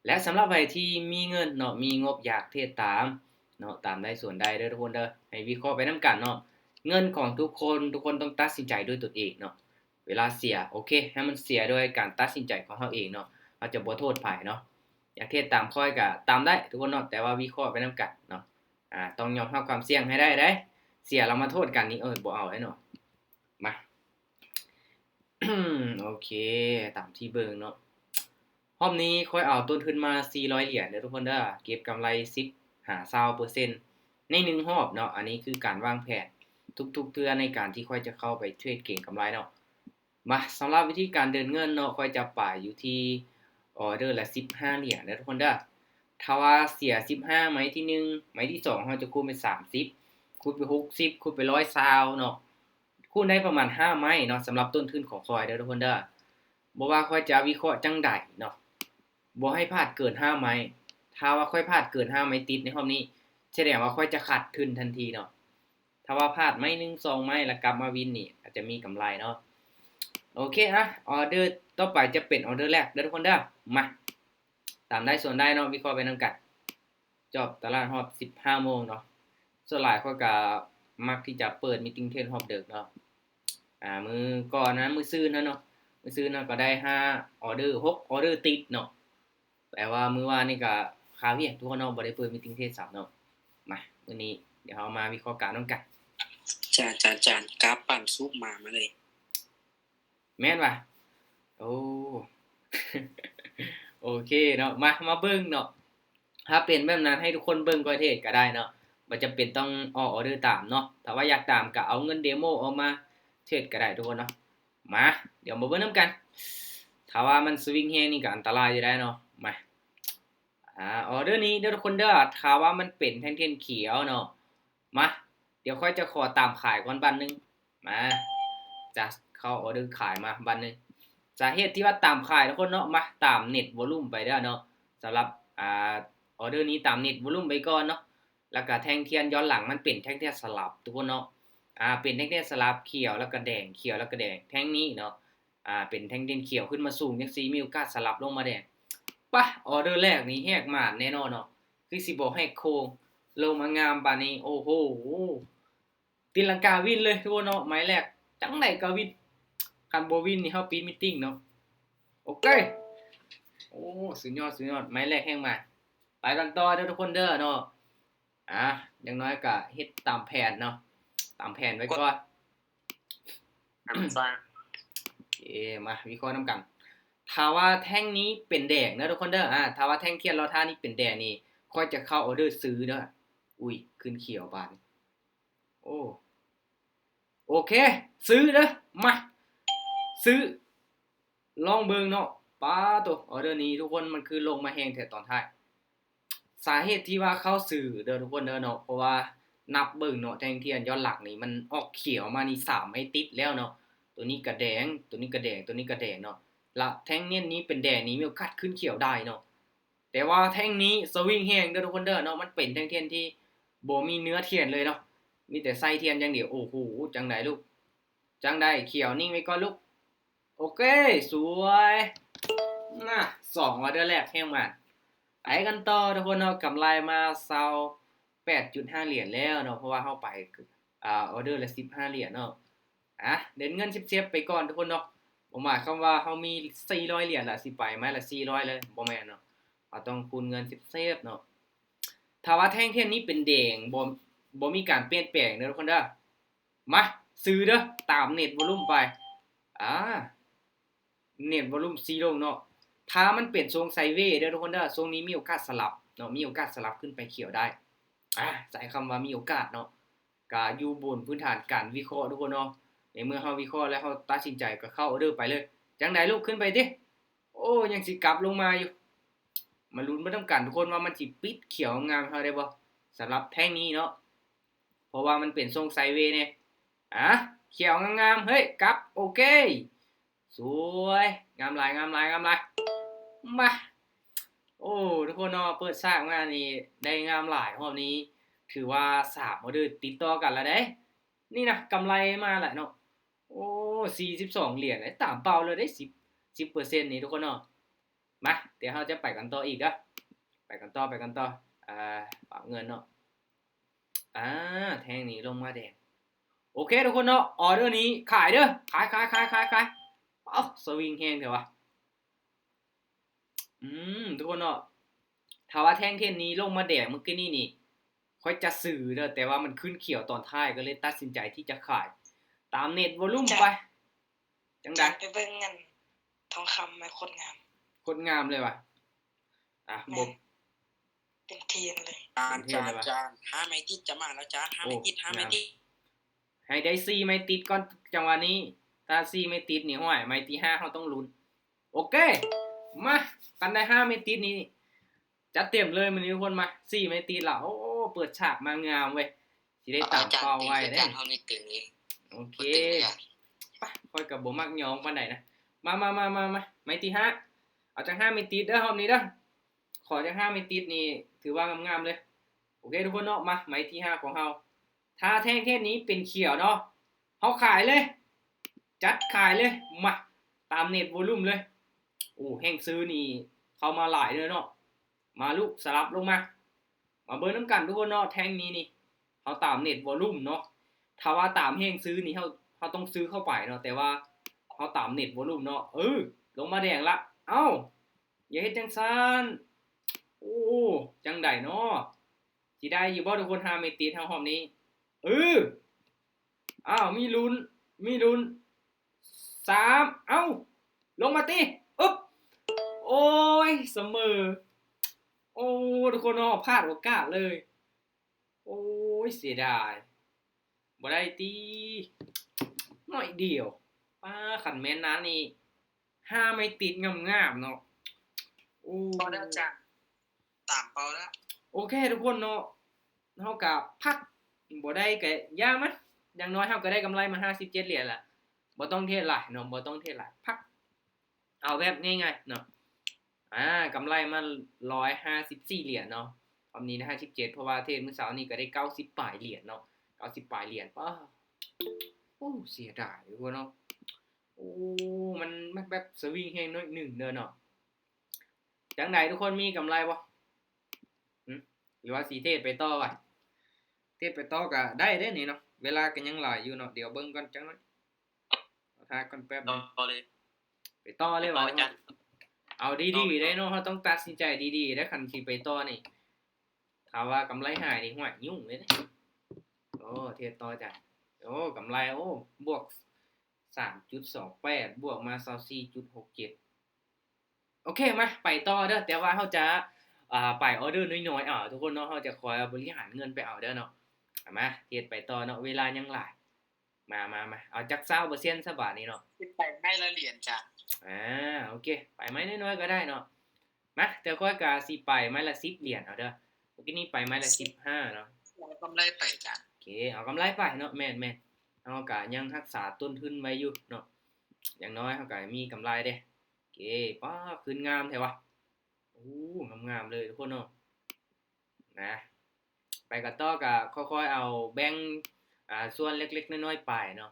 ແລະ ສຳລັບໃຜທີ່ມີເງິນເນາະ ມີງົບຢາກເທຣດຕາມເນາະ ຕາມໄດ້ສ່ວນໄດ້ເດີທຸກຄົນເດີ ໃຫ້ວິເຄາະໄປນຳກັນເນາະ. ເງິນຂອງທຸກຄົນ ທຸກຄົນຕ້ອງຕັດສິນໃຈດ້ວຍຕົນເອງເນາະ. ເວລາເສຍ ໂອເຄ ໃຫ້ມັນເສຍໂດຍການຕັດສິນໃຈຂອງເຮົາເອງເນາະ ເຮົາຈະບໍ່ໂທດໃຜເນາະ. ຢາກເທຣດຕາມຂ້ອຍກະຕາມໄດ້ທຸກຄົນເນາະ ແຕ່ວ່າວິເຄາະໄປນຳກັນເນາະ. ອາ ຕ້ອງຍອມຮັບຄວາມສ່ຽງໃຫ້ໄດ້ເດ້ ເສຍແລ້ວມາໂທດກັນນີ້ ເອີ ບໍ່ເອົາເດ້ເນາະ. ມາ ໂອເຄ ຕາມທີ່ເບິ່ງເນາະ ຮອບນີ້ຂ້ອຍເອົາຕົ້ນທຶນມາສີ່ຮ້ອຍຫຼຽນເດີທຸກຄົນເດີ ເກັບກຳໄລສິບຫາຊາວເປີເຊັນໃນໜຶ່ງຮອບເນາະ. ອັນນີ້ຄືການວາງແຜນທຸກໆເທື່ອໃນການທີ່ຂ້ອຍຈະເຂົ້າໄປເທຣດເກັງກຳໄລເນາະ. ມາ ສຳລັບວິທີການເດີນເງິນເນາະ ຂ້ອຍຈະປາຍຢູ່ທີ່ອໍເດີລະສິບຫ້າຫຼຽນເດີທຸກຄົນເດີ. ຖ້າວ່າເສຍສິບຫ້າໄມ້ທີໜຶ່ງ ໄມ້ທີສອງ ເຮົາຈະຄູນເປັນສາມສິບ ຄູນເປັນຫົກສິບ ຄູນເປັນຮ້ອຍຊາວເນາະ. ຄູນໄດ້ປະມານຫ້າໄມ້ເນາະ ສຳລັບຕົ້ນທຶນຂອງຂ້ອຍເດີທຸກຄົນເດີ. ບໍ່ວ່າຂ້ອຍຈະວິເຄາະຈັ່ງໃດເນາະ ບໍ່ໃຫ້ພາດເກີນຫ້າໄມ້. ຖ້າວ່າຂ້ອຍພາດເກີນຫ້າໄມ້ຕິດໃນຮອບນີ້ ສະແດງວ່າຂ້ອຍຈະຂາດທຶນທັນທີເນາະ. ຖ້າວ່າພາດໄມ້ໜຶ່ງສອງໄມ້ ແລ້ວກັບມາວິນນີ້ ອາດຈະມີກຳໄລເນາະ. ໂອເຄ ອະ ອໍເດີຕໍ່ໄປຈະເປັນອໍເດີແລກເດີທຸກຄົນເດີ. ມາ ຕາມໄດ້ສ່ວນໄດ້ເນາະ ວິເຄາະໄປນຳກັນ. ຈອບຕະຫຼາດຮອບສິບຫ້າໂມງເນາະ. ສ່ວນຫຼາຍຂ້ອຍກະມັກທີ່ຈະເປີດມີດຕິງເທຣດຮອບເດິກເນາະ. ອາ ມື້ກ່ອນນະ ມື້ຊືນນະເນາະ ມື້ຊືນນະກໍໄດ້ຫ້າອໍເດີ ຫົກອໍເດີຕິດເນາະ. ແຕ່ວ່າມື້ວານນີ້ກະຄາວຽກທຸກຄົນເນາະ ບໍ່ໄດ້ເປີດມີດຕິງເທຣດຊ້ຳເນາະ. ມາ ມື້ນີ້ດຽວເຮົາມາວິເຄາະການນຳກັນ. ຈານ ຈານ ຈານ ກາບປັ້ນຊຸບມາ ມາເລີຍ. ແມ່ນຫວາ? ໂອ້ ໂອເຄເນາະ. ມາ ມາເບິ່ງເນາະ. ຖ້າເປັນແບບນັ້ນໃຫ້ທຸກຄົນເບິ່ງຂ້ອຍເທຣດກໍໄດ້ເນາະ ບໍ່ຈຳເປັນຕ້ອງອອກອໍເດີຕາມເນາະ. ຖ້າວ່າຢາກຕາມກໍເອົາເງິນເດໂມອອກມາເທຣດກໍໄດ້ທຸກຄົນເນາະ. ມາ ດຽວມາເບິ່ງນຳກັນ. ຖ້າວ່າມັນສະວິງແຮງນີ້ກໍອັນຕະລາຍຢູ່ໄດ໋ເນາະ. ມາ ອາ ອໍເດີນີ້ເດີທຸກຄົນເດີ ຖ້າວ່າມັນເປັນແທ່ງທຽນຂຽວເນາະ ມາ ດຽວຂ້ອຍຈະຂໍຕາມຂາຍກ່ອນບາດໜຶ່ງ. ມາ ຈະເຂົ້າອໍເດີຂາຍມາບາດໜຶ່ງ. ສາເຫດທີ່ວ່າຕາມຂາຍທຸກຄົນເນາະ ມາ ຕາມເນັດວອລຸມໄປເດີເນາະ. ສຳລັບ ອາ ອໍເດີນີ້ຕາມເນັດວອລຸມໄປກ່ອນເນາະ. ແລ້ວກະແທ່ງທຽນຍ້ອນຫຼັງມັນເປັນແທ່ງທຽນສະຫຼັບທຸກຄົນເນາະ. ອາ ເປັນແທ່ງທຽນສະຫຼັບຂຽວແລ້ວກະແດງ ຂຽວແລ້ວກະແດງ ແທ່ງນີ້ເນາະ. ອາ ເປັນແທ່ງທຽນຂຽວຂຶ້ນມາສູງຈັ່ງຊີ້ ມີໂອກາດສະຫຼັບລົງມາແດງ. ປະ ອໍເດີແລກນີ້ແຫກໝານແນ່ນອນເນາະ ຄືຊິບໍ່ແຫກໂຄ້ງ ລົງມາງາມປານນີ້. ໂອ້ໂຫ ຕີນລັງກາວິນເລີຍທຸກຄົນເນາະ. ໄມ້ແລກຈັ່ງໃດກໍວິນ ຄັນບໍ່ວິນນີ້ເຮົາປິດມີດຕິງເນາະ. ໂອເຄ ໂອ້ ສຸດຍອດ ສຸດຍອດ ໄມ້ແລກແຮງມາ. ໄປກັນຕໍ່ເດີທຸກຄົນເດີເນາະ. ອາ ຢ່າງໜ້ອຍກໍເຮັດຕາມແຜນເນາະ ຕາມແຜນໄວ້ກ່ອນ. ໂອເຄ ມາວິເຄາະນຳກັນ. ຖ້າວ່າແທ່ງນີ້ເປັນແດງເດີທຸກຄົນເດີ ອາ ຖ້າວ່າແທ່ງທຽນລໍຖ້ານີ້ເປັນແດງນີ້ ຂ້ອຍຈະເຂົ້າອໍເດີຊື້ເດີ. ອຸ້ຍ ຂຶ້ນຂຽວບາດນີ້. ໂອ້ ໂອເຄ ຊື້ເດີ ມາ ຊື້ ລອງເບິ່ງເນາະ. ປາໂຕ ອໍເດີນີ້ທຸກຄົນ ມັນຄືລົງມາແຮງແທ້ຕອນທ້າຍ. ສາເຫດທີ່ວ່າເຂົ້າຊື້ເດີທຸກຄົນເດີເນາະ ເພາະວ່ານັບເບິ່ງເນາະ ແທ່ງທຽນຍ້ອນຫຼັງນີ້ມັນອອກຂຽວມານີ້ສາມໄມ້ຕິດແລ້ວເນາະ. ໂຕນີ້ກະແດງ ໂຕນີ້ກະແດງ ໂຕນີ້ກະແດງເນາະ ລະແທ່ງທຽນນີ້ເປັນແດງນີ້ມີໂອກາດຂຶ້ນຂຽວໄດ້ເນາະ. ແຕ່ວ່າແທ່ງນີ້ສະວິງແຮງເດີທຸກຄົນເດີເນາະ ມັນເປັນແທ່ງທຽນທີ່ບໍ່ມີເນື້ອທຽນເລີຍເນາະ ມີແຕ່ໄສ້ທຽນຢ່າງດຽວ. ໂອ້ໂຫ ຈັ່ງໃດລູກ ຈັ່ງໃດ ຂຽວນິ່ງໄວ້ກ່ອນລູກ. ໂອເຄ ສວຍ ນະ ສອງອໍເດີແລກແຮງມານ. ໄປກັນຕໍ່ທຸກຄົນເນາະ ກຳໄລມາຊາວແປດຈຸດຫ້າຫຼຽນແລ້ວເນາະ ເພາະວ່າເຮົາໄປ ອາ ອໍເດີລະສິບຫ້າຫຼຽນເນາະ. ອາ ເດີນເງິນເຊບໆໄປກ່ອນທຸກຄົນເນາະ ບໍ່ໝາຍຄວາມວ່າເຮົາມີສີ່ຮ້ອຍຫຼຽນລະຊິໄປໄມ້ລະສີ່ຮ້ອຍເລີຍ ບໍ່ແມ່ນເນາະ. ເຮົາຕ້ອງຄູນເງິນເຊບໆເນາະ. ຖ້າວ່າແທ່ງທຽນນີ້ເປັນແດງ ບໍ່ ບໍ່ມີການປ່ຽນແປງເດີທຸກຄົນເດີ. ມາ ຊື້ເດີ ຕາມເນັດວອລຸມໄປ. ອາ ເນັດວອລຸມຊີ້ລົງເນາະ. ຖ້າມັນເປັນຊົງໄຊເວເດີທຸກຄົນເດີ ຊົງນີ້ມີໂອກາດສະຫຼັບເນາະ ມີໂອກາດສະຫຼັບຂຶ້ນໄປຂຽວໄດ້. ອາ ໃຊ້ຄຳວ່າມີໂອກາດເນາະ ກະຢູ່ບົນພື້ນຖານການວິເຄາະທຸກຄົນເນາະ. ໃນເມື່ອເຮົາວິເຄາະແລ້ວ ເຮົາຕັດສິນໃຈກະເຂົ້າອໍເດີໄປເລີຍ. ຈັ່ງໃດລູກ ຂຶ້ນໄປຕິ. ໂອ້ ຍັງຊິກັບລົງມາຢູ່. ມາລຸ້ນໄປນຳກັນທຸກຄົນວ່າມັນຊິປິດຂຽວງາມໃຫ້ເຮົາໄດ້ບໍ່ ສຳລັບແທ່ງນີ້ເນາະ. ເພາະວ່າມັນເປັນຊົງໄຊເວແນ່. ອາ ຂຽວງາມໆ ເຮີ້ຍ ກັບ ໂອເຄ ສວຍ ງາມຫຼາຍ ງາມຫຼາຍ ງາມຫຼາຍ. ມາ ໂອ້ ທຸກຄົນເນາະ ເປີດສາກມານີ້ໄດ້ງາມຫຼາຍ. ຮອບນີ້ຖືວ່າສາມອໍເດີຕິດຕໍ່ກັນລະເດ້. ນີ້ນະ ກຳໄລມາລະເນາະ. ໂອ້ ສີ່ສິບສອງຫຼຽນ ຕາມເປົ້າເລີຍເດ້ ສິບ ສິບເປີເຊັນນີ້ທຸກຄົນເນາະ. ມາ ດຽວເຮົາຈະໄປກັນຕໍ່ອີກເດີ ໄປກັນຕໍ່ ໄປກັນຕໍ່ ອ່າ ປາບເງິນເນາະ ອ່າ ແທ່ງນີ້ລົງມາແດງ ໂອເຄທຸກຄົນເນາະ ອອເດີນີ້ຂາຍເດີ ຂາຍ ຂາຍ ຂາຍ ຂາຍ ຂາຍ ເອົ້າ ສະວິງແຮງແທ້ວະ ອືມ ທຸກຄົນເນາະ ຖ້າວ່າແທ່ງເທນນີ້ລົງມາແດງມື້ກີ້ນີ້ນີ້ ຂ້ອຍຈະຊື້ເດີ ແຕ່ວ່າມັນຂຶ້ນຂຽວຕອນທ້າຍ ກໍເລີຍຕັດສິນໃຈທີ່ຈະຂາຍ ຕາມເນັດວອລຸມໄປ ຈັ່ງໃດ ໄປເບິ່ງອັນທອງຄຳ ແມ່ນໂຄດງາມ ໂຄດງາມເລີຍວ່າ ອ່ະ ແມ່ນ ບໍ່ ເປັນເທນເລີຍ ຈານ ເປັນເທນເລີຍວ່າ ຈານ ຈານ ຫ້າໄມ້ຕິດຈະມາແລ້ວ ຈານ ຫ້າໄມ້ຕິດ ໂອ້ ຫ້າໄມ້ຕິດ ໃຫ້ໄດ້ສີ່ໄມ້ຕິດກ່ອນ ຈັງຫວະນີ້ ຖ້າສີ່ໄມ້ຕິດນີ້ ຫ້ວຍ ໄມ້ທີຫ້າເຮົາຕ້ອງລຸ້ນ ໂອເຄ ມາ ຄັນໄດ້ຫ້າໄມ້ຕິດນີ້ ຈັດເຕັມເລີຍມື້ນີ້ທຸກຄົນ ມາ ສີ່ໄມ້ຕິດລະ ໂອ້ ເປີດສາກມາງາມເວີຍ ຊິໄດ້ຕາມເປົ້າໄວ້ເດ້ ໂອເຄ ປະ ຂ້ອຍກໍບໍ່ມັກຍອງປານໃດນະ ມາ ມາ ມາ ມາ ໄມ້ທີຫ້າ ເອົາຈັກຫ້າໄມ້ຕິດເດີ ຮອບນີ້ເດີ ຂໍຈັກຫ້າໄມ້ຕິດນີ້ ຖືວ່າງາມໆເລີຍ ໂອເຄທຸກຄົນເນາະ ມາ ໄມ້ທີຫ້າຂອງເຮົາ ຖ້າແທ່ງເທນນີ້ເປັນຂຽວເນາະ ເຮົາຂາຍເລີຍ ຈັດຂາຍເລີຍ ມາ ຕາມເນັດວອລຸມເລີຍ ໂອ້ ແຮງຊື້ນີ້ເຂົ້າມາຫຼາຍເດີເນາະ ມາລູກ ສະຫຼັບລົງມາ ມາເບິ່ງນຳກັນທຸກຄົນເນາະ ແທ່ງນີ້ນີ້ ເຮົາຕາມເນັດວອລຸມເນາະ ຖ້າວ່າຕາມແຮງຊື້ນີ້ ເຮົາ ເຮົາຕ້ອງຊື້ເຂົ້າໄປເນາະ ແຕ່ວ່າເຮົາຕາມເນັດວອລຸມເນາະ ເອີ ລົງມາແດງລະ ເອົ້າ ຢ່າເຮັດຈັ່ງຊັ້ນ ໂອ້ ຈັ່ງໃດເນາະ ຊິໄດ້ຢູ່ບໍ່ທຸກຄົນ ຫ້າເມັດຕິດເຮົາຮອບນີ້ ເອີ ອ້າວ ມີລຸ້ນ ມີລຸ້ນ ສາມ ເອົ້າ ລົງມາຕິ ອຶບ ໂອ້ຍ ສະເໝີ ໂອ້ ທຸກຄົນເນາະ ພາດໂອກາດເລີຍ ໂອ້ຍ ເສຍດາຍ ບໍ່ໄດ້ຕິ ໜ້ອຍດຽວ ປ້າ ຄັນແມ່ນນັ້ນນີ້ ຫ້າໄມ້ຕິດງາມໆເນາະ ໂອ້ ພໍແລ້ວຈ້າ ຕາມເປົ້າແລ້ວ ໂອເຄທຸກຄົນເນາະ ເຮົາກະພັກ ບໍ່ໄດ້ກະຢ່າມະ ຢ່າງໜ້ອຍເຮົາກະໄດ້ກຳໄລມາຫ້າສິບເຈັດຫຼຽນລະ ບໍ່ຕ້ອງເທຣດຫຼາຍເນາະ ບໍ່ຕ້ອງເທຣດຫຼາຍ ພັກ ເອົາແບບງ່າຍໆເນາະ ອາ ກຳໄລມາຮ້ອຍຫ້າສິບສີ່ຫຼຽນເນາະ ຮອບນີ້ໄດ້ຫ້າສິບເຈັດ ເພາະວ່າເທຣດມື້ເຊົ້ານີ້ກະໄດ້ເກົ້າສິບປາຍຫຼຽນເນາະ ເກົ້າສິບປາຍຫຼຽນ ປ້າ ໂອ້ ເສຍດາຍເດ້ເນາະ ໂອ້ ມັນ ມັນແບບສະວິງແຮງໜ້ອຍໜຶ່ງເດີເນາະ ຈັ່ງໃດທຸກຄົນ ມີກຳໄລບໍ່? ຫື ຫຼືວ່າຊິເທຣດໄປຕໍ່ວະ? ເທຣດໄປຕໍ່ກະໄດ້ເດ້ນີ້ເນາະ ເວລາກະຍັງຫຼາຍຢູ່ເນາະ ດຽວເບິ່ງກ່ອນຈັກໜ້ອຍ ຖ້າກ່ອນແປັບໜຶ່ງ ຕໍ່ເລີຍ ໄປຕໍ່ເລີຍວະ? ເອົາດີໆເດ້ເນາະ ເຮົາຕ້ອງຕັດສິນໃຈດີໆເດ້ ຄັນຊິໄປຕໍ່ນີ້ ຖ້າວ່າກຳໄລຫາຍນີ້ ຫ້ວຍ ຫຍຸ້ງເລີຍເດ້ ໂອ້ ເທຣດຕໍ່ຈ້າ ໂອ້ ກຳໄລ ໂອ້ ບວກສາມຈຸດສອງແປດ ບວກມາຊາວສີ່ຈຸດຫົກເຈັດ ໂອເຄ ມາ ໄປຕໍ່ເດີ ແຕ່ວ່າເຮົາຈະ ອ່າ ໄປອໍເດີນ້ອຍໆເອົາ ທຸກຄົນເນາະ ເຮົາຈະຄອຍບໍລິຫານເງິນໄປເອົາເດີເນາະ ມາ ເທຣດໄປຕໍ່ເນາະ ເວລາຍັງຫຼາຍ ມາ ມາ ມາ ເອົາຈັກຊາວເປີເຊັນຊະບາດນີ້ເນາະ ໄປໄມ້ລະຫຼຽນຈ້າ ອ່າ ໂອເຄ ໄປໄມ້ນ້ອຍໆກໍໄດ້ເນາະ ມາ ແຕ່ຂ້ອຍກະຊິໄປໄມ້ລະສິບຫຼຽນເອົາເດີ ມື້ກີ້ນີ້ໄປໄມ້ລະສິບຫ້າເນາະ ເອົາກຳໄລໄປຈ້າ ໂອເຄ ເອົາກຳໄລໄປເນາະ ແມ່ນໆ ເຮົາກະຍັງຮັກສາຕົ້ນທຶນໄວ້ຢູ່ເນາະ ຢ່າງໜ້ອຍເຮົາກະມີກຳໄລເດ້ ເກ ປ້າ ຂຶ້ນງາມແທ້ວະ ໂອ້ ງາມໆເລີຍທຸກຄົນເນາະ ນະ ໄປກັນຕໍ່ກະຄ່ອຍໆເອົາແບ່ງ ອ່າ ສ່ວນເລັກໆນ້ອຍໆໄປເນາະ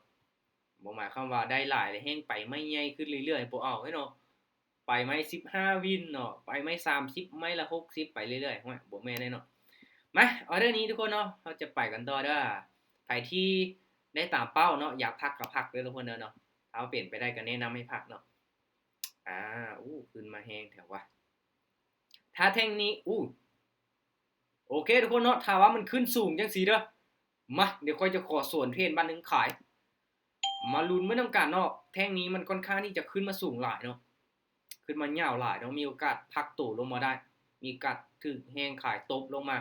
ບໍ່ໝາຍຄວາມວ່າໄດ້ຫຼາຍແລ້ວແຮ່ງໄປໄມ້ໃຫຍ່ຂຶ້ນເລື້ອຍໆ ບໍ່ເອົາເດ້ເນາະ ໄປໄມ້ສິບຫ້າວິນເນາະ ໄປໄມ້ສາມສິບ ໄມ້ລະຫົກສິບ ໄປເລື້ອຍໆ ໂອ້ຍ ບໍ່ແມ່ນເດ້ເນາະ ມາ ອໍເດີນີ້ທຸກຄົນເນາະ ເຮົາຈະໄປກັນຕໍ່ເດີ ໃຜທີ່ໄດ້ຕາມເປົ້າເນາະ ຢາກພັກກະພັກເດີທຸກຄົນເດີເນາະ ຖ້າເປັນໄປໄດ້ກະແນະນຳໃຫ້ພັກເນາະ ອ່າ ໂອ້ ຂຶ້ນມາແຮງແທ້ວະ ຖ້າແທ່ງນີ້ ໂອ້ ໂອເຄທຸກຄົນເນາະ ຖ້າວ່າມັນຂຶ້ນສູງຈັ່ງຊີ້ເດີ ມາ ດຽວຂ້ອຍຈະຂໍສວນເທຣນບາດໜຶ່ງຂາຍ ມາລຸ້ນໄປນຳກັນເນາະ ແທ່ງນີ້ມັນຂ້ອນຂ້າງທີ່ຈະຂຶ້ນມາສູງຫຼາຍເນາະ ຂຶ້ນມາຍາວຫຼາຍເນາະ ມີໂອກາດພັກໂຕລົງມາໄດ້ ມີໂອກາດຖືກແຮງຂາຍຕົບລົງມາ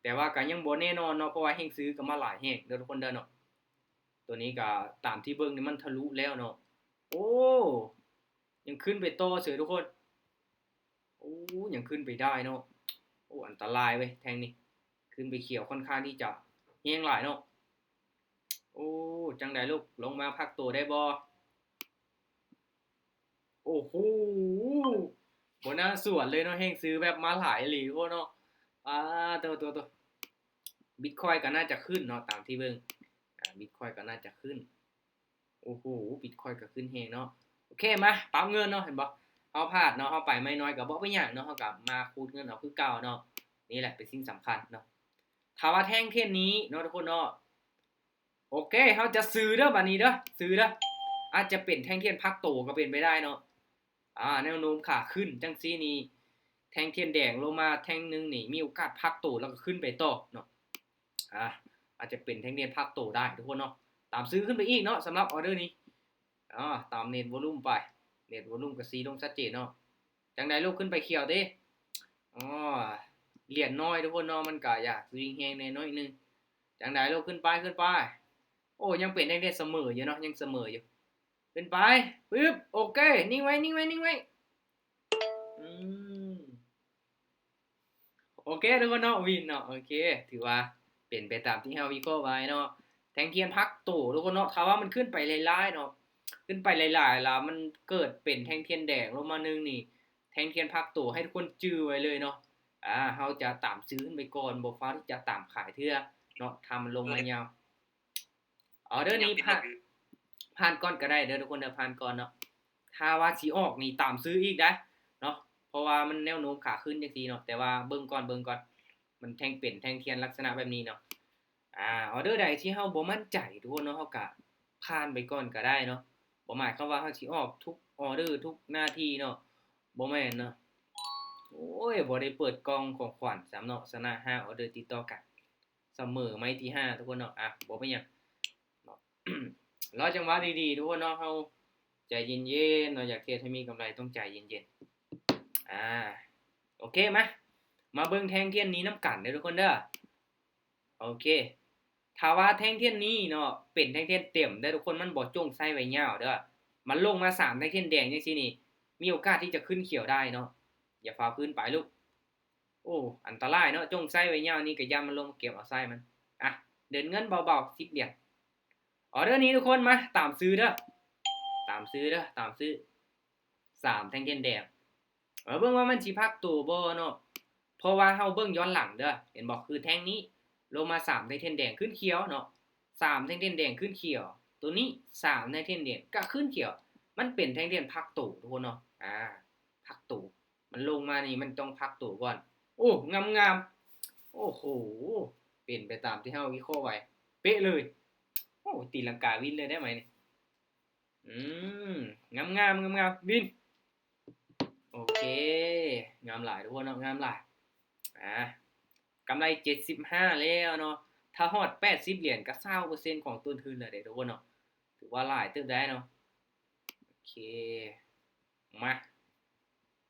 ແຕ່ວ່າກະຍັງບໍ່ແນ່ນອນເນາະ ເພາະວ່າແຮງຊື້ກະມາຫຼາຍແຮງເດີທຸກຄົນເດີເນາະ ໂຕນີ້ກະຕາມທີ່ເບິ່ງນີ້ມັນທະລຸແລ້ວເນາະ ໂອ້ ຍັງຂຶ້ນໄປຕໍ່ເສີຍທຸກຄົນ ໂອ້ ຍັງຂຶ້ນໄປໄດ້ເນາະ ໂອ້ ອັນຕະລາຍເວີຍແທ່ງນີ້ ຂຶ້ນໄປຂຽວຂ້ອນຂ້າງທີ່ຈະແຮງຫຼາຍເນາະ ໂອ້ ຈັ່ງໃດລູກ ລົງມາພັກໂຕໄດ້ບໍ່? ໂອ້ໂຫ ບໍ່ໜ້າສວນເລີຍເນາະ ແຮງຊື້ແບບມາຫຼາຍອີ່ຫຼີໂພດເນາະ ປາໂຕ ໂຕ ໂຕ ບິດຄອຍກະໜ້າຈະຂຶ້ນເນາະ ຕາມທີ່ເບິ່ງ ອ່າ ບິດຄອຍກະໜ້າຈະຂຶ້ນ ໂອ້ໂຫ ບິດຄອຍກະຂຶ້ນແຮງເນາະ ໂອເຄ ມາ ປັບເງິນເນາະ ເຫັນບໍ່? ເຮົາພາດເນາະ ເຮົາໄປໄມ້ນ້ອຍກໍບໍ່ເປັນຫຍັງເນາະ ເຮົາກໍມາຂູດເງິນເອົາຄືເກົ່າເນາະ. ນີ້ແຫຼະເປັນສິ່ງສຳຄັນເນາະ. ຖ້າວ່າແທ່ງທຽນນີ້ເນາະທຸກຄົນເນາະ ໂອເຄ ເຮົາຈະຊື້ເດີ ບາດນີ້ເດີ ຊື້ເດີ. ອາດຈະເປັນແທ່ງທຽນພັກໂຕກໍເປັນໄປໄດ້ເນາະ. ອາ ແນວໂນ້ມຂາຂຶ້ນຈັ່ງຊີ້ນີ້ ແທ່ງທຽນແດງລົງມາແທ່ງໜຶ່ງນີ້ ມີໂອກາດພັກໂຕແລ້ວກໍຂຶ້ນໄປຕໍ່ເນາະ. ອາ ອາດຈະເປັນແທ່ງທຽນພັກໂຕໄດ້ທຸກຄົນເນາະ. ຕາມຊື້ຂຶ້ນໄປອີກເນາະ ສຳລັບອອເດີນີ້. ອາ ຕາມເນັດວໍລຸ່ມໄປ ເນັດວໍລຸ່ມກໍຊີ້ລົງຊັດເຈນເນາະ. ຈັ່ງໃດລູກ ຂຶ້ນໄປຂຽວເດ້. ອໍ ຫຼຽນນ້ອຍທຸກຄົນເນາະ ມັນກໍຢາກສະວິງແຮງແດ່ໜ້ອຍໜຶ່ງ. ຈັ່ງໃດລູກ ຂຶ້ນໄປ ຂຶ້ນໄປ. ໂອ້ ຍັງເປັນແທ່ງທຽນສະເໝີຢູ່ເນາະ ຍັງສະເໝີຢູ່. ຂຶ້ນໄປ ປຶບ ໂອເຄ ນິ່ງໄວ້ ນິ່ງໄວ້ ນິ່ງໄວ້. ອືມ ໂອເຄທຸກຄົນເນາະ ວິນເນາະ ໂອເຄ ຖືວ່າເປັນໄປຕາມທີ່ເຮົາວິເຄາະໄວ້ເນາະ. ແທ່ງທຽນພັກໂຕທຸກຄົນເນາະ ຖ້າວ່າມັນຂຶ້ນໄປຫຼາຍໆເນາະ ຂຶ້ນໄປຫຼາຍໆ ແລ້ວມັນເກີດເປັນແທ່ງທຽນແດງລົງມາໜຶ່ງນີ້ ແທ່ງທຽນພັກໂຕ ໃຫ້ທຸກຄົນຈື່ໄວ້ເລີຍເນາະ. ອາ ເຮົາຈະຕາມຊື້ຂຶ້ນໄປກ່ອນ ບໍ່ຟ້າວທີ່ຈະຕາມຂາຍເທື່ອເນາະ ຖ້າມັນລົງມາຍາວ. ອອເດີນີ້ຜ່ານ ຜ່ານກ່ອນກໍໄດ້ເດີທຸກຄົນເດີ ຜ່ານກ່ອນເນາະ. ຖ້າວ່າຊິອອກນີ້ຕາມຊື້ອີກໄດ໋ເນາະ ເພາະວ່າມັນແນວໂນ້ມຂາຂຶ້ນຈັ່ງຊີ້ເນາະ. ແຕ່ວ່າເບິ່ງກ່ອນ ເບິ່ງກ່ອນ ມັນແທ່ງ ເປັນແທ່ງທຽນລັກສະນະແບບນີ້ເນາະ. ອາ ອອເດີໃດທີ່ເຮົາບໍ່ໝັ້ນໃຈທຸກຄົນເນາະ ເຮົາກະຜ່ານໄປກ່ອນກໍໄດ້ເນາະ. ບໍ່ໝາຍຄວາມວ່າເຮົາຊິອອກທຸກອອເດີທຸກນາທີເນາະ ບໍ່ແມ່ນເນາະ. ໂອ້ຍ ບໍ່ໄດ້ເປີດກ່ອງຂອງຂວັນຊ້ຳເນາະ ຊະນະຫ້າອອເດີຕິດຕໍ່ກັນ. ສະເໝີໄມ້ທີຫ້າທຸກຄົນເນາະ. ອາ ບໍ່ເປັນຫຍັງເນາະ ລໍຈັງຫວະດີໆທຸກຄົນເນາະ. ເຮົາໃຈເຢັນໆເນາະ ຢາກເຮັດໃຫ້ມີກຳໄລຕ້ອງໃຈເຢັນໆ. ອາ ໂອເຄ ມາ ມາເບິ່ງແທ່ງທຽນນີ້ນຳກັນເດີທຸກຄົນເດີ. ໂອເຄ ຖ້າວ່າແທ່ງທຽນນີ້ເນາະ ເປັນແທ່ງທຽນເຕັມເດີທຸກຄົນ ມັນບໍ່ຈົ່ງໄຊໄວ້ຍາວເດີ. ມັນລົງມາສາມແທ່ງທຽນແດງຈັ່ງຊີ້ນີ້ ມີໂອກາດທີ່ຈະຂຶ້ນຂຽວໄດ້ເນາະ. ຢ່າຟ້າວຂຶ້ນໄປລູກ. ໂອ້ ອັນຕະລາຍເນາະ ຈົ່ງໄຊໄວ້ຍາວນີ້ ກະຢ້ານມັນລົງມາເກັບເອົາໄຊມັນ. ອະ ເດີນເງິນເບົາໆ ສິບຫຼຽນ. ອອເດີນີ້ທຸກຄົນ ມາ ຕາມຊື້ເດີ ຕາມຊື້ເດີ ຕາມຊື້ ສາມແທ່ງທຽນແດງ. ເອີ ເບິ່ງວ່າມັນຊິພັກໂຕບໍ່ເນາະ ເພາະວ່າເຮົາເບິ່ງຍ້ອນຫຼັງເດີ ເຫັນບໍ່ ຄືແທ່ງນີ້ລົງມາສາມແທ່ງທຽນແດງຂຶ້ນຂຽວເນາະ ສາມແທ່ງທຽນແດງຂຶ້ນຂຽວ ໂຕນີ້ສາມແທ່ງທຽນແດງກະຂຶ້ນຂຽວ ມັນເປັນແທ່ງທຽນພັກໂຕທຸກຄົນເນາະ. ອາ ພັກໂຕ ມັນລົງມານີ້ມັນຕ້ອງພັກໂຕກ່ອນ. ໂອ້ ງາມໆ ໂອ້ໂຫ ເປັນໄປຕາມທີ່ເຮົາວິເຄາະໄວ້ເປະເລີຍ. ໂອ້ ຕີລັງກາວິນເລີຍໄດ້ໄໝນີ້. ອືມ ງາມໆ ງາມໆ ວິນ. ໂອເຄ ງາມຫຼາຍທຸກຄົນເນາະ ງາມຫຼາຍ. ອາ ກຳໄລເຈັດສິບຫ້າແລ້ວເນາະ ຖ້າຮອດແປດສິບຫຼຽນກໍຊາວເປີເຊັນຂອງຕົ້ນທຶນແລ້ວເດ້ທຸກຄົນເນາະ ຖືວ່າຫຼາຍເຕີບໄດ້ເນາະ. ໂອເຄ ມາ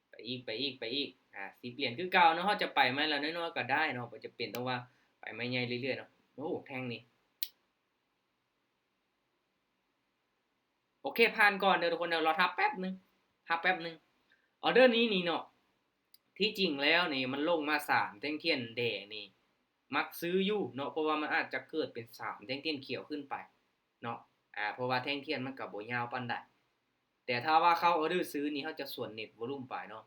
ໄປອີກ ໄປອີກ ໄປອີກ. ອາ ສິບຫຼຽນຄືເກົ່າເນາະ ເຮົາຈະໄປໄມ້ລະນ້ອຍໆກໍໄດ້ເນາະ ບໍ່ຈຳເປັນຕ້ອງວ່າໄປໄມ້ໃຫຍ່ເລື້ອຍໆເນາະ. ໂອ້ ແທ່ງນີ້ ໂອເຄ ຜ່ານກ່ອນເດີທຸກຄົນເດີ ລໍຖ້າແປັບໜຶ່ງ ຖ້າແປັບໜຶ່ງ. ອອເດີນີ້ນີ້ເນາະ ທີ່ຈິງແລ້ວນີ້ມັນລົງມາສາມແທ່ງທຽນແດງນີ້ ມັກຊື້ຢູ່ເນາະ ເພາະວ່າມັນອາດຈະເກີດເປັນສາມແທ່ງທຽນຂຽວຂຶ້ນໄປເນາະ. ອາ ເພາະວ່າແທ່ງທຽນມັນກໍບໍ່ຍາວປານໃດ ແຕ່ຖ້າວ່າເຂົ້າອອເດີຊື້ນີ້ ເຮົາຈະສວນເນັດວໍລຸ່ມໄປເນາະ.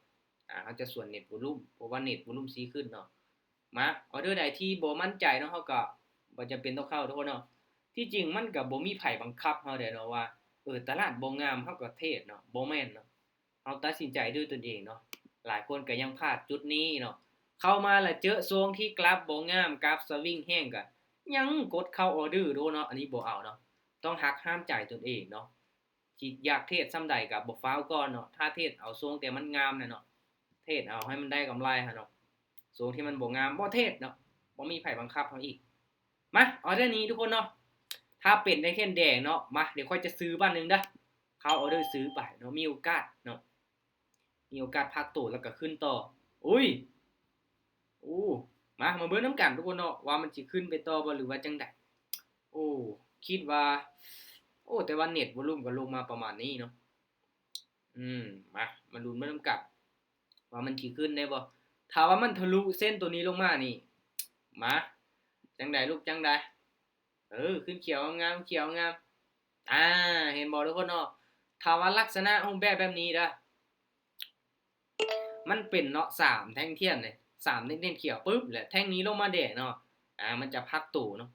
ອາ ເຮົາຈະສວນເນັດວໍລຸ່ມ ເພາະວ່າເນັດວໍລຸ່ມຊີ້ຂຶ້ນເນາະ. ມາ ອອເດີໃດທີ່ບໍ່ໝັ້ນໃຈເນາະ ເຮົາກໍບໍ່ຈຳເປັນຕ້ອງເຂົ້າທຸກຄົນເນາະ. ທີ່ຈິງມັນກໍບໍ່ມີໃຜບັງຄັບເຮົາເດ້ເນາະວ່າ ເອີ ຕະຫຼາດບໍ່ງາມເຮົາກໍເທຣດເນາະ ບໍ່ແມ່ນເນາະ. ເຮົາຕັດສິນໃຈດ້ວຍຕົນເອງເນາະ. ຫຼາຍຄົນກໍຍັງພາດຈຸດນີ້ເນາະ ເຂົ້າມາລະເຈີຊ່ວງທີ່ກຣາຟບໍ່ງາມ ກຣາຟສະວິງແຮງ ກໍຍັງກົດເຂົ້າອອເດີໂດເນາະ ອັນນີ້ບໍ່ເອົາເນາະ. ຕ້ອງຫັກຫ້າມໃຈຕົນເອງເນາະ. ຊິຢາກເທຣດສ່ຳໃດກໍບໍ່ຟ້າວກ່ອນເນາະ ຖ້າເທຣດເອົາຊ່ວງທີ່ມັນງາມນະເນາະ ເທຣດເອົາໃຫ້ມັນໄດ້ກຳໄລຫັ້ນເນາະ. ຊ່ວງທີ່ມັນບໍ່ງາມບໍ່ເທຣດເນາະ ບໍ່ມີໃຜບັງຄັບເຮົາອີກ. ມາ ອອເດີນີ້ທຸກຄົນເນາະ ຖ້າເປັນແທ່ງທຽນແດງເນາະ ມາ ດຽວຂ້ອຍຈະຊື້ບາດໜຶ່ງເດີ ເຂົ້າອອເດີຊື້ໄປເນາະ ມີໂອກາດເນາະ ມີໂອກາດພັກໂຕແລ້ວກໍຂຶ້ນຕໍ່. ໂອ້ຍ ໂອ້ ມາ ມາເບິ່ງນຳກັນທຸກຄົນເນາະ ວ່າມັນຊິຂຶ້ນໄປຕໍ່ບໍ່ ຫຼືວ່າຈັ່ງໃດ. ໂອ້ ຄິດວ່າ ໂອ້ ແຕ່ວ່າເນັດວໍລຸ່ມກໍລົງມາປະມານນີ້ເນາະ. ອືມ ມາ ມາລຸ້ນໄປນຳກັນວ່າມັນຊິຂຶ້ນໄດ້ບໍ່. ຖ້າວ່າມັນທະລຸເສັ້ນໂຕນີ້ລົງມານີ້ ມາ ຈັ່ງໃດລູກ ຈັ່ງໃດ. ເອີ ຂຶ້ນຂຽວງາມ ຂຽວງາມ. ອາ ເຫັນບໍ່ທຸກຄົນເນາະ ຖ້າວ່າລັກສະນະຮູບແບບແບບນີ້ເດີ ມັນເປັນເນາະ ສາມແທ່ງທຽນເດ້ ສາມແທ່ງທຽນຂຽວປຶບ ແລະ ແທ່ງນີ້ລົງມາແດງເນາະ. ອາ ມັນຈະພັກໂຕເນາະ.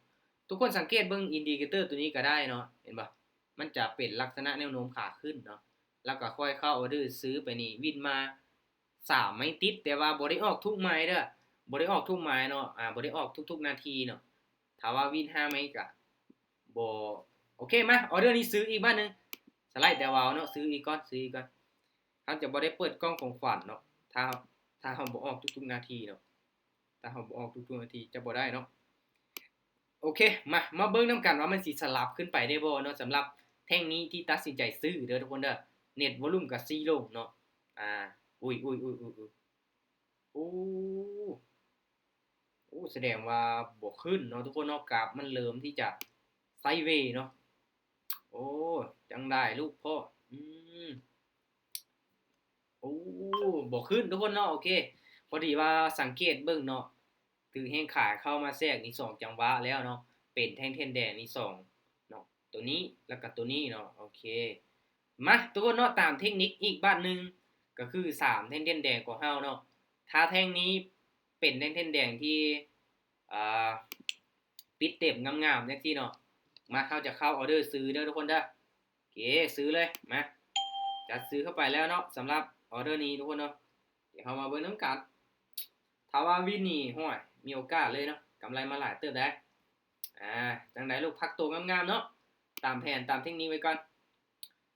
ທຸກຄົນສັງເກດເບິ່ງອິນດິເຄເຕີໂຕນີ້ກໍໄດ້ເນາະ ເຫັນບໍ່ ມັນຈະເປັນລັກສະນະແນວໂນ້ມຂາຂຶ້ນເນາະ. ແລ້ວກໍຄ່ອຍເຂົ້າອອເດີຊື້ໄປນີ້ ວິນມາສາມໄມ້ຕິດ ແຕ່ວ່າບໍ່ໄດ້ອອກທຸກໄມ້ເດີ ບໍ່ໄດ້ອອກທຸກໄມ້ເນາະ ອາ ບໍ່ໄດ້ອອກທຸກໆນາທີເນາະ. ຖ້າວ່າວິນຫ້າໄມ້ກໍບໍ່ ໂອເຄ ມາ ອອເດີນີ້ຊື້ອີກບາດໜຶ່ງ ສະໄລແຕ່ວ່າເນາະ ຊື້ອີກກ່ອນ ຊື້ອີກກ່ອນ. ເຮົາຈະບໍ່ໄດ້ເປີດກ່ອງຂອງຂວັນເນາະ ຖ້າ ຖ້າເຮົາບໍ່ອອກທຸກໆນາທີເນາະ ຖ້າເຮົາບໍ່ອອກທຸກໆນາທີຈະບໍ່ໄດ້ເນາະ. ໂອເຄ ມາ ມາເບິ່ງນຳກັນວ່າມັນຊິສະຫຼັບຂຶ້ນໄປໄດ້ບໍ່ເນາະ ສຳລັບແທ່ງນີ້ທີ່ຕັດສິນໃຈຊື້ເດີທຸກຄົນເດີ. ເນັດວອລຸ່ມກໍຊີລົງເນາະ ອາ ອຸ້ຍໆໆໆ ໂອ້ ໂອ້ ສະແດງວ່າບໍ່ຂຶ້ນເນາະທຸກຄົນເນາະ ກາຟມັນເລີ່ມທີ່ຈະໄຊເວເນາະ. ໂອ້ ຈັ່ງໃດລູກພໍ່ ອືມ ໂອ້ ບໍ່ຂຶ້ນທຸກຄົນເນາະ. ໂອເຄ ພໍດີວ່າສັງເກດເບິ່ງເນາະ ຖືກແຮງຂາຍເຂົ້າມາແຊກນີ້ສອງຈັງຫວະແລ້ວເນາະ ເປັນແທ່ງທຽນແດງນີ້ສອງເນາະ ໂຕນີ້ ແລ້ວກໍໂຕນີ້ເນາະ. ໂອເຄ ມາທຸກຄົນເນາະ ຕາມເທັກນິກອີກບາດໜຶ່ງ ກໍຄືສາມແທ່ງທຽນແດງຂອງເຮົາເນາະ ຖ້າແທ່ງນີ້ເປັນແທ່ງທຽນແດງທີ່ ອ່າ ປິດເຕັມງາມໆ ຈັ່ງຊີ້ເນາະ ມາ ເຮົາຈະເຂົ້າອອເດີຊື້ເດີທຸກຄົນເດີ. ໂອເຄ ຊື້ເລີຍ ມາ ຈັດຊື້ເຂົ້າໄປແລ້ວເນາະ ສຳລັບອອເດີນີ້ທຸກຄົນເນາະ. ດຽວເຮົາມາເບິ່ງນຳກັນ ຖ້າວ່າວິນນີ້ ໂອ້ຍ ມີໂອກາດເລີຍເນາະ ກຳໄລມາຫຼາຍເຕີບໄດ໋. ອາ ຈັ່ງໃດລູກ ພັກໂຕງາມໆເນາະ ຕາມແຜນຕາມເທັກນິກໄວ້ກ່ອນ.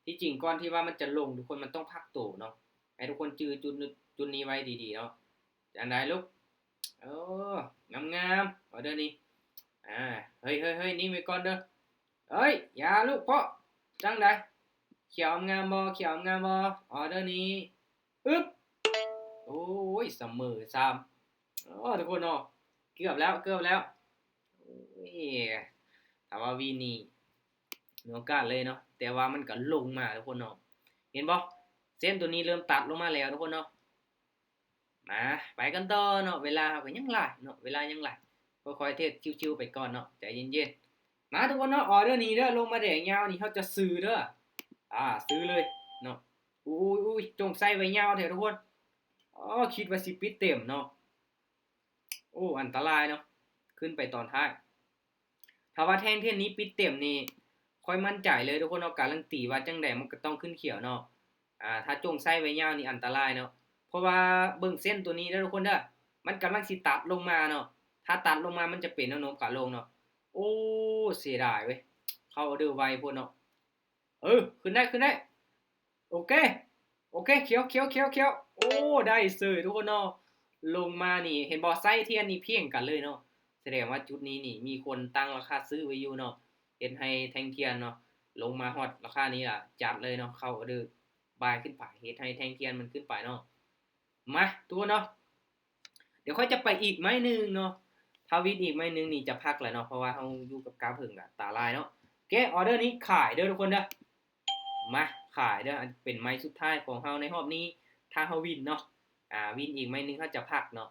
ທີ່ຈິງກ່ອນທີ່ວ່າມັນຈະລົງທຸກຄົນ ມັນຕ້ອງພັກໂຕເນາະ ໃຫ້ທຸກຄົນຈື່ຈຸດ ຈຸດນີ້ໄວ້ດີໆເນາະ. ຈັ່ງໃດລູກ ໂອ້ ງາມໆ ອອເດີນີ້ ອາ ເຮີ້ຍໆໆ ນິ່ງໄວ້ກ່ອນເດີ. ເອີຍ ຢ່າລູກພໍ່ ຈັ່ງໃດ ຂຽວງາມບໍ່ ຂຽວງາມບໍ່ ອອເດີນີ້ ອຶບ ໂອ້ຍ ສະເໝີຊ້ຳ. ໂອ້ ທຸກຄົນເນາະ ເກືອບແລ້ວ ເກືອບແລ້ວ. ໂອ້ຍ ຖ້າວ່າວິນນີ້ມີໂອກາດເລີຍເນາະ ແຕ່ວ່າມັນກໍລົງມາທຸກຄົນເນາະ ເຫັນບໍ່ ເສັ້ນໂຕນີ້ເລີ່ມຕັດລົງມາແລ້ວທຸກຄົນເນາະ. ມາ ໄປກັນຕໍ່ເນາະ ເວລາເຮົາກໍຍັງຫຼາຍເນາະ ເວລາຍັງຫຼາຍ ຄ່ອຍໆເທຣດຊິວໆໄປກ່ອນເນາະ ໃຈເຢັນໆ. ມາທຸກຄົນເນາະ ອອເດີນີ້ເດີ ລົງມາແດງຍາວນີ້ ເຮົາຈະຊື້ເດີ ອາ ຊື້ເລີຍເນາະ. ອຸ້ຍໆໆ ຈົ່ງໃສ່ໄວ້ຍາວແທ້ທຸກຄົນ ອໍ ຄິດວ່າຊິປິດເຕັມເນາະ. ໂອ້ ອັນຕະລາຍເນາະ ຂຶ້ນໄປຕອນທ້າຍ. ຖ້າວ່າແທ່ງທຽນນີ້ປິດເຕັມນີ້ ຂ້ອຍໝັ້ນໃຈເລີຍທຸກຄົນເນາະ ກາລັນຕີວ່າຈັ່ງໃດມັນກໍຕ້ອງຂຶ້ນຂຽວເນາະ. ອາ ຖ້າຈົ່ງໃສ່ໄວ້ຍາວນີ້ອັນຕະລາຍເນາະ ເພາະວ່າເບິ່ງເສັ້ນໂຕນີ້ເດີທຸກຄົນເດີ ມັນກຳລັງຊິຕັດລົງມາເນາະ ຖ້າຕັດລົງມາມັນຈະເປັນແນວໂນ້ມຂາລົງເນາະ. ໂອ້ ເສຍດາຍເວີຍ ເຂົ້າອອເດີໄວໂພດເນາະ. ເອີ ຂຶ້ນໄດ້ ຂຶ້ນໄດ້ ໂອເຄ ໂອເຄ ຂຽວ ຂຽວ ຂຽວ ຂຽວ ໂອ້ ໄດ້ເສີຍທຸກຄົນເນາະ. ລົງມານີ້ເຫັນບໍ່ ໄຊທຽນນີ້ພຽງກັນເລີຍເນາະ ສະແດງວ່າຈຸດນີ້ນີ້ມີຄົນຕັ້ງລາຄາຊື້ໄວ້ຢູ່ເນາະ ເຮັດໃຫ້ແທ່ງທຽນເນາະ ລົງມາຮອດລາຄານີ້ລະ ຈັດເລີຍເນາະ ເຂົ້າອອເດີບາຍຂຶ້ນໄປ ເຮັດໃຫ້ແທ່ງທຽນມັນຂຶ້ນໄປເນາະ. ມາ ທຸກຄົນເນາະ ດຽວຂ້ອຍຈະໄປອີກໄມ້ໜຶ່ງເນາະ ຖ້າວິນອີກໄມ້ໜຶ່ງນີ້ຈະພັກແລ້ວເນາະ ເພາະວ່າເຮົາຢູ່ກັບກາບເຫິງກະຕາລາຍເນາະ. ໂອເຄ ອອເດີນີ້ຂາຍເດີທຸກຄົນເດີ ມາຂາຍເດີ ອັນເປັນໄມ້ສຸດທ້າຍຂອງເຮົາໃນຮອບນີ້ ຖ້າເຮົາວິນເນາະ ອາ ວິນອີກໄມ້ໜຶ່ງເຮົາຈະພັກເນາະ.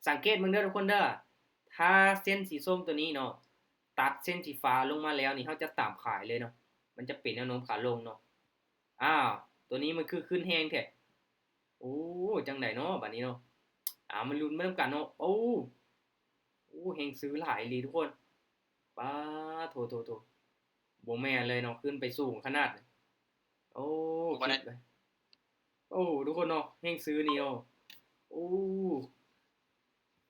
ສັງເກດເບິ່ງເດີທຸກຄົນເດີ ຖ້າເສັ້ນສີສົ້ມໂຕນີ້ເນາະ ຕັດເສັ້ນສີຟ້າລົງມາແລ້ວນີ້ ເຮົາຈະຕາມຂາຍເລີຍເນາະ ມັນຈະເປັນແນວໂນ້ມຂາລົງເນາະ. ອ້າວ ໂຕນີ້ມັນຄືຂຶ້ນແຮງແທ້ ໂອ້ ຈັ່ງໃດເນາະບາດນີ້ເນາະ. ເອົາ ມາລຸ້ນໄປນຳກັນເນາະ. ໂອ້ ໂອ້ ແຮງຊື້ຫຼາຍອີ່ຫຼີທຸກຄົນ ປາໂທໆໆ ບໍ່ແມ່ນເລີຍເນາະ ຂຶ້ນໄປສູງຂະໜາດ ໂອ້ ຄິດໄປ ໂອ້ ທຸກຄົນເນາະ ແຮງຊື້ນີ້ເນາະ ໂອ້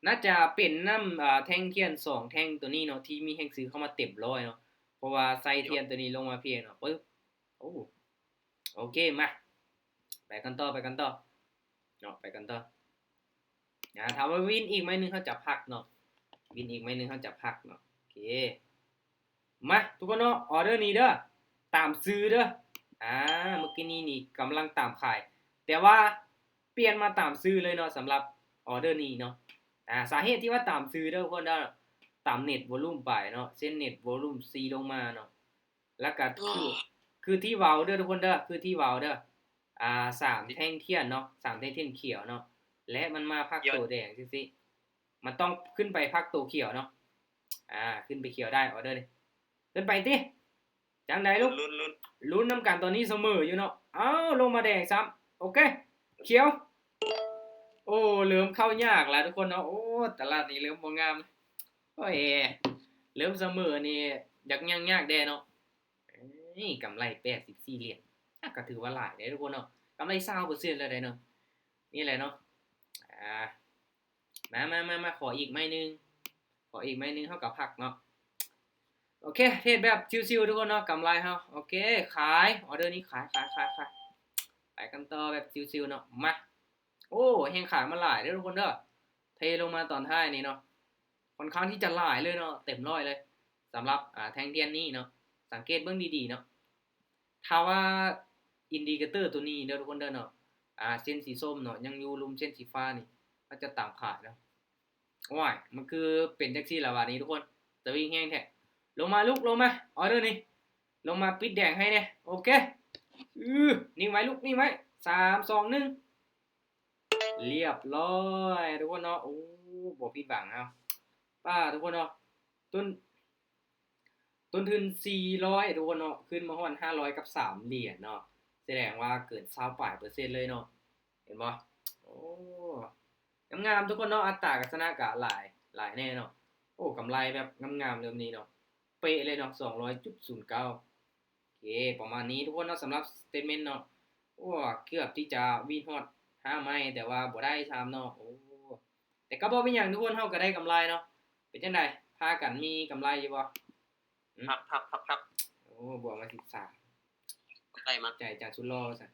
ໜ້າຈະເປັນນຳ ອ່າ ແທ່ງທຽນສອງແທ່ງໂຕນີ້ເນາະ ທີ່ມີແຮງຊື້ເຂົ້າມາເຕັມຮ້ອຍເນາະ ເພາະວ່າໃສ່ທຽນໂຕນີ້ລົງມາພຽງເນາະ ປຶບ ໂອ້ ໂອເຄ ມາ ໄປກັນຕໍ່ ໄປກັນຕໍ່ເນາະ ໄປກັນຕໍ່. ອາ ຖ້າວ່າວິນອີກໄມ້ໜຶ່ງເຮົາຈະພັກເນາະ ວິນອີກໄມ້ໜຶ່ງເຮົາຈະພັກເນາະ. ໂອເຄ ມາ ທຸກຄົນເນາະ ອອເດີນີ້ເດີ ຕາມຊື້ເດີ. ອາ ເມື່ອກີ້ນີ້ນີ້ກຳລັງຕາມຂາຍ ແຕ່ວ່າປ່ຽນມາຕາມຊື້ເລີຍເນາະ ສຳລັບອອເດີນີ້ເນາະ. ອາ ສາເຫດທີ່ວ່າຕາມຊື້ເດີ ທຸກຄົນເດີ ຕາມເນັດວອລຸ່ມໄປເນາະ ເສັ້ນເນັດວອລຸ່ມຊີລົງມາເນາະ. ແລ້ວກະຄື ຄືທີ່ເວົ້າເດີທຸກຄົນເດີ ຄືທີ່ເວົ້າເດີ ອ່າ ສາມແທ່ງທຽນເນາະ ສາມແທ່ງທຽນຂຽວເນາະ ແລະ ມັນມາພັກໂຕແດງຈັ່ງຊີ້ ມັນຕ້ອງຂຶ້ນໄປພັກໂຕຂຽວເນາະ. ອາ ຂຶ້ນໄປຂຽວໄດ້ ອອເດີນີ້ ຂຶ້ນໄປຕິ ຈັ່ງໃດລູກ ລຸ້ນ ລຸ້ນ ລຸ້ນນຳກັນ ຕອນນີ້ສະເໝີຢູ່ເນາະ. ເອົ້າ ລົງມາແດງຊ້ຳ ໂອເຄ ຂຽວ ໂອ້ ເລີ່ມເຂົ້າຍາກແລ້ວທຸກຄົນເນາະ. ໂອ້ ຕະຫຼາດນີ້ເລີ່ມບໍ່ງາມ ໂອ້ຍ ເລີ່ມສະເໝີນີ້ຢາກຍາກແດ່ເນາະ. ເອີຍ ກຳໄລແປດສິບສີ່ຫຼຽນ ກໍຖືວ່າຫຼາຍເດ້ທຸກຄົນເນາະ ກຳໄລຊາວເປີເຊັນແລ້ວເດ້ເນາະ ນີ້ແຫຼະເນາະ ອາ ມາ ມາ ມາ ມາ ຂໍອີກໄມ້ໜຶ່ງ ຂໍອີກໄມ້ໜຶ່ງ ເຮົາກໍພັກເນາະ ໂອເຄ ເທຣດແບບຊິວໆ ທຸກຄົນເນາະ ກຳໄລເຮົາ ໂອເຄ ຂາຍ ອໍເດີນີ້ຂາຍ ຂາຍ ຂາຍ ຂາຍ ໄປກັນຕໍ່ແບບຊິວໆ ເນາະ ມາ ໂອ້ ແຮງຂາຍມາຫຼາຍເດີທຸກຄົນເດີ ເທລົງມາຕອນທ້າຍນີ້ເນາະ ຄ່ອນຂ້າງທີ່ຈະຫຼາຍເລີຍເນາະ ເຕັມຮ້ອຍເລີຍ ສຳລັບ ອາ ແທ່ງທຽນນີ້ເນາະ ສັງເກດເບິ່ງດີໆ ເນາະ ຖ້າວ່າອິນດິເຄເຕີຕົວນີ້ເດີທຸກຄົນເດີເນາະ ອາ ເສັ້ນສີສົ້ມເນາະ ຍັງຢູ່ລຸ່ມເສັ້ນສີຟ້ານີ້ ມັນຈະຕາມຂາຍເນາະ ໂອ້ຍ ມັນຄືເປັນຈັ່ງຊີ້ລະບາດນີ້ທຸກຄົນ ສະວິງແຮງແທ້ ລົງມາລຸກ ລົງມາ ອໍເດີນີ້ ລົງມາປິດແດງໃຫ້ແດ່ ໂອເຄ ອື ນິ່ງໄວ້ ລຸກ ນິ່ງໄວ້ ສາມ ສອງ ໜຶ່ງ ລຽບຮ້ອຍທຸກຄົນເນາະ ໂອ້ ບໍ່ຜິດຫວັງເຮົາ ປ້າ ທຸກຄົນເນາະ ຕົ້ນ ຕົ້ນທຶນສີ່ຮ້ອຍ ທຸກຄົນເນາະ ຂຶ້ນມາຮອດຫ້າຮ້ອຍກັບສາມຫຼຽນເນາະ ສະແດງວ່າເກີນຊາວປາຍເປີເຊັນເລີຍເນາະ ເຫັນບໍ່ ໂອ້ ງາມໆ ທຸກຄົນເນາະ ອັດຕາການຊະນະກະຫຼາຍ ຫຼາຍແນ່ເນາະ ໂອ້ ກຳໄລແບບງາມໆ ແບບນີ້ເນາະ ເປະເລີຍເນາະ ສອງຮ້ອຍຈຸດສູນເກົ້າ ໂອເຄ ປະມານນີ້ທຸກຄົນເນາະ ສຳລັບສະເຕດເມັນເນາະ ໂອ້ ເກືອບທີ່ຈະວິນຮອດຫ້າໄມ້ ແຕ່ວ່າບໍ່ໄດ້ຊ້ຳເນາະ ໂອ້ ແຕ່ກໍບໍ່ເປັນຫຍັງທຸກຄົນ ເຮົາກໍໄດ້ກຳໄລເນາະ ເປັນຈັ່ງໃດ ພາກັນມີກຳໄລຢູ່ບໍ່? ອືມ ພັກໆໆໆ ໂອ້ ບວກມາສິບສາມ ກຳໄລມາ ໃຈຈານສຸດຫຼໍ່ວ່າຊັ້ນ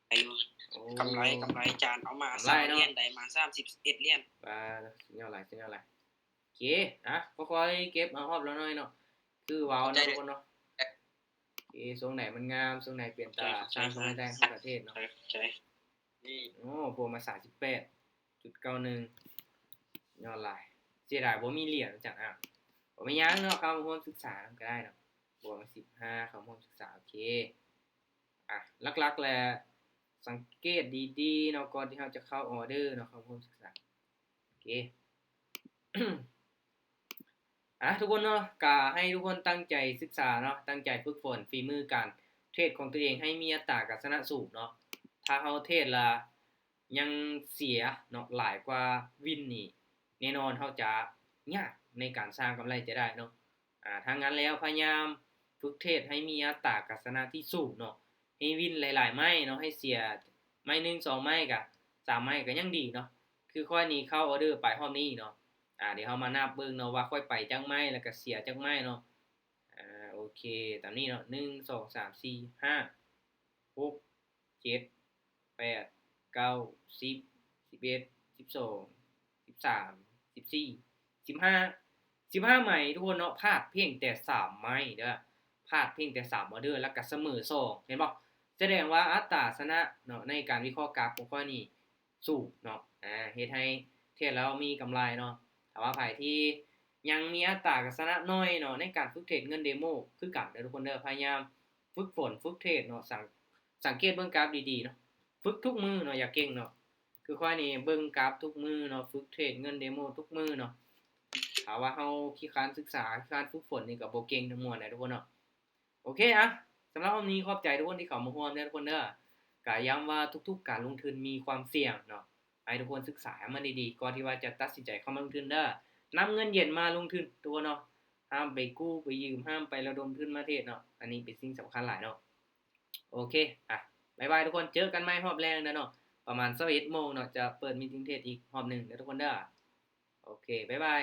ໄດ້ຢູ່ ໂອ້ ກຳໄລ ກຳໄລ ຈານເອົາມາສາມຫຼຽນ ໄດ້ມາສາມສິບເອັດຫຼຽນ ປາ ສຸດຍອດຫຼາຍ ສຸດຍອດຫຼາຍ ໂອເຄ ອ່ະ ຄ່ອຍໆເກັບເອົາຮອບລະໜ້ອຍເນາະ ຄືເວົ້າເນາະ ທຸກຄົນເນາະ ໂອເຄ ຊ່ວງໃດມັນງາມ ຊ່ວງໃດເປັນຕາສ້າງກຳໄລໄດ້ ເຮົາກໍເທຣດເນາະ ໂອ້ ບວກມາສາມສິບແປດຈຸດເກົ້າໜຶ່ງ ຍອດຫຼາຍ ເສຍດາຍບໍ່ມີຫຼຽນ ຈັ່ງ ອ້າວ ບໍ່ມີຫຍັງເນາະ ເຂົ້າມາຮ່ວມສຶກສານຳກໍໄດ້ເນາະ ບວກມາສິບຫ້າ ເຂົ້າມາຮ່ວມສຶກສາ ໂອເຄ ອ່ະ ຫຼັກໆ ແລະ ສັງເກດດີໆ ເນາະ ກ່ອນທີ່ເຮົາຈະເຂົ້າອໍເດີເນາະ ເຂົ້າມາຮ່ວມສຶກສາ ໂອເຄ ອ່ະ ທຸກຄົນເນາະ ກະໃຫ້ທຸກຄົນຕັ້ງໃຈສຶກສາເນາະ ຕັ້ງໃຈຝຶກຝົນຝີມືການເທຣດຂອງຕົວເອງໃຫ້ມີອັດຕາການຊະນະສູງເນາະ ຖ້າເຮົາເທຣດລະຍັງເສຍເນາະ ຫຼາຍກວ່າວິນນີ້ ແນ່ນອນເຮົາຈະຍາກໃນການສ້າງກຳໄລຈະໄດ້ເນາະ ອ່າ ທາງນັ້ນແລ້ວພະຍາຍາມຝຶກເທຣດໃຫ້ມີອັດຕາການຊະນະທີ່ສູງເນາະ ໃຫ້ວິນຫຼາຍໆໄມ້ເນາະ ໃຫ້ເສຍໄມ້ໜຶ່ງສອງໄມ້ກະສາມໄມ້ກະຍັງດີເນາະ ຄືຂ້ອຍນີ້ເຂົ້າອໍເດີໄປຮອບນີ້ເນາະ ອ່າ ດຽວເຮົາມານັບເບິ່ງເນາະວ່າຂ້ອຍໄປຈັກໄມ້ ແລ້ວກະເສຍຈັກໄມ້ເນາະ ອ່າ ໂອເຄ ຕາມນີ້ເນາະ ໜຶ່ງ ສອງ ສາມ ສີ່ ຫ້າ ຫົກ ເຈັດ ແປດ ເກົ້າ ສິບ ສິບເອັດ ສິບສອງ ສິບສາມ ສິບສີ່ ສິບຫ້າ ສິບຫ້າໄມ້ທຸກຄົນເນາະ ພາດພຽງແຕ່ສາມໄມ້ເດີ ພາດພຽງແຕ່ສາມອໍເດີ ແລ້ວກະສະເໝີສອງ ເຫັນບໍ່ ສະແດງວ່າອັດຕາຊະນະເນາະ ໃນການວິເຄາະກາຟຂອງຂ້ອຍນີ້ສູງເນາະ ອ່າ ເຮັດໃຫ້ເທຣດແລ້ວມີກຳໄລເນາະ ຖ້າວ່າໃຜທີ່ຍັງມີອັດຕາການຊະນະໜ້ອຍເນາະ ໃນການຝຶກເທຣດເງິນເດໂມຄືກັນເດີທຸກຄົນເດີ ພະຍາຍາມຝຶກຝົນ ຝຶກເທຣດເນາະ ສັງ ສັງເກດເບິ່ງກາຟດີໆເນາະ ຝຶກທຸກມື້ເນາະ ຢ່າເກັ່ງເນາະ ຄືຂ້ອຍນີ້ເບິ່ງກາຟທຸກມື້ເນາະ ຝຶກເທຣດເງິນເດໂມທຸກມື້ເນາະ ຖ້າວ່າເຮົາຂີ້ຄ້ານສຶກສາ ຂີ້ຄ້ານຝຶກຝົນນີ້ກໍບໍ່ເກັ່ງທັງມວນນະທຸກຄົນເນາະ ໂອເຄ ອ່ະ ສຳລັບຮອບນີ້ຂອບໃຈທຸກຄົນທີ່ເຂົ້າມາຮ່ວມເດີທຸກຄົນເດີ ກະຢ້ຳວ່າທຸກໆການລົງທຶນມີຄວາມສ່ຽງເນາະ ໃຫ້ທຸກຄົນສຶກສາໃຫ້ມັນດີໆ ກ່ອນທີ່ວ່າຈະຕັດສິນໃຈເຂົ້າມາລົງທຶນເດີ ນຳເງິນເຢັນມາລົງທຶນທຸກຄົນເນາະ ຫ້າມໄປກູ້ໄປຢືມ ຫ້າມໄປລະດົມທຶນມາເທຣດເນາະ ອັນນີ້ເປັນສິ່ງສຳຄັນຫຼາຍເນາະ ໂອເຄ ອ່ະ ບາຍບາຍທຸກຄົນ ເຈີກັນໃໝ່ຮອບແລງເດີເນາະ ປະມານຊາວເອັດໂມງເນາະ ຈະເປີດມີດຕິງເທຣດອີກຮອບໜຶ່ງເດີທຸກຄົນເດີ ໂອເຄ ບາຍບາຍ.